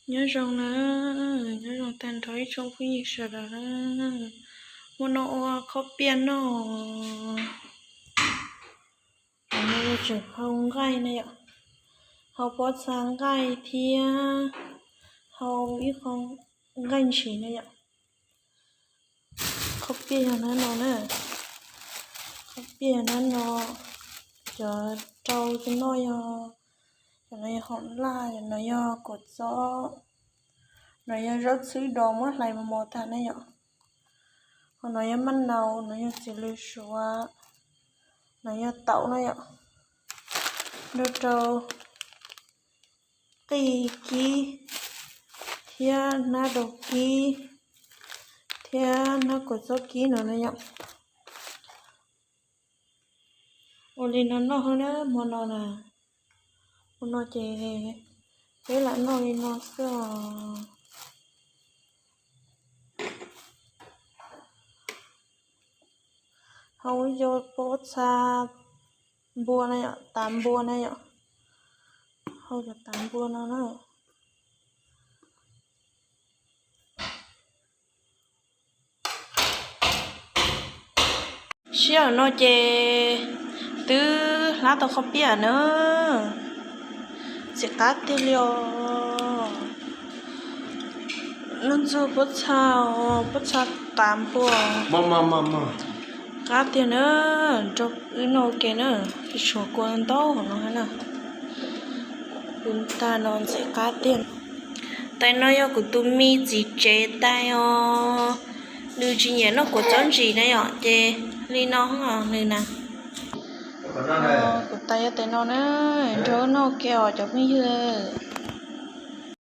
Nyob zoo na, nyob zoo tag nrho ib tsoom phooj ywg sawv daws na. Hmo no ua khob piaj noj. Hmo no tseem hau nqaij na yom, hau pob txha nqaij thiab hau ib qho nqaij ntshis na yom. Khob piaj yog nab no na, khob piaj yog nab no, cov rau cov no yog, cov no yog hom laj, cov no yog kaum txob, no yog zaub txhwb dos muab hlais mos mos tag na yom. Ho no yog maj nau, no yog txiv lws suav, no yog taum na yom. Nrog rau qij kib thiab hnab daus kib thiab hnab kaum txob kib no na yom. Ua li no noj hauv na hmo no na. Hmo no ces peb lam noj li no xwb os. Hau cov pob txha npua na yom, tav npua na yom. Hau cov tav npua no na. Sij hawm no ces twb hlab tau khob piaj na. Ntxim qab tiag li os. Noj ntxuag pob txha, pob txha tav npua. Qab tiag na, nrog wb noj ua ke na, tshuav kua ntau hauv no na. Kuv tag no ntxim qab tiag. Tais no yog kuv tus me txiv tsev tais os, nws tsis nyiam noj kua txob ntsis na yom, ces li no nws na. Kuv tais yog tais no na, nrog wb noj ua ke os cov phooj ywg.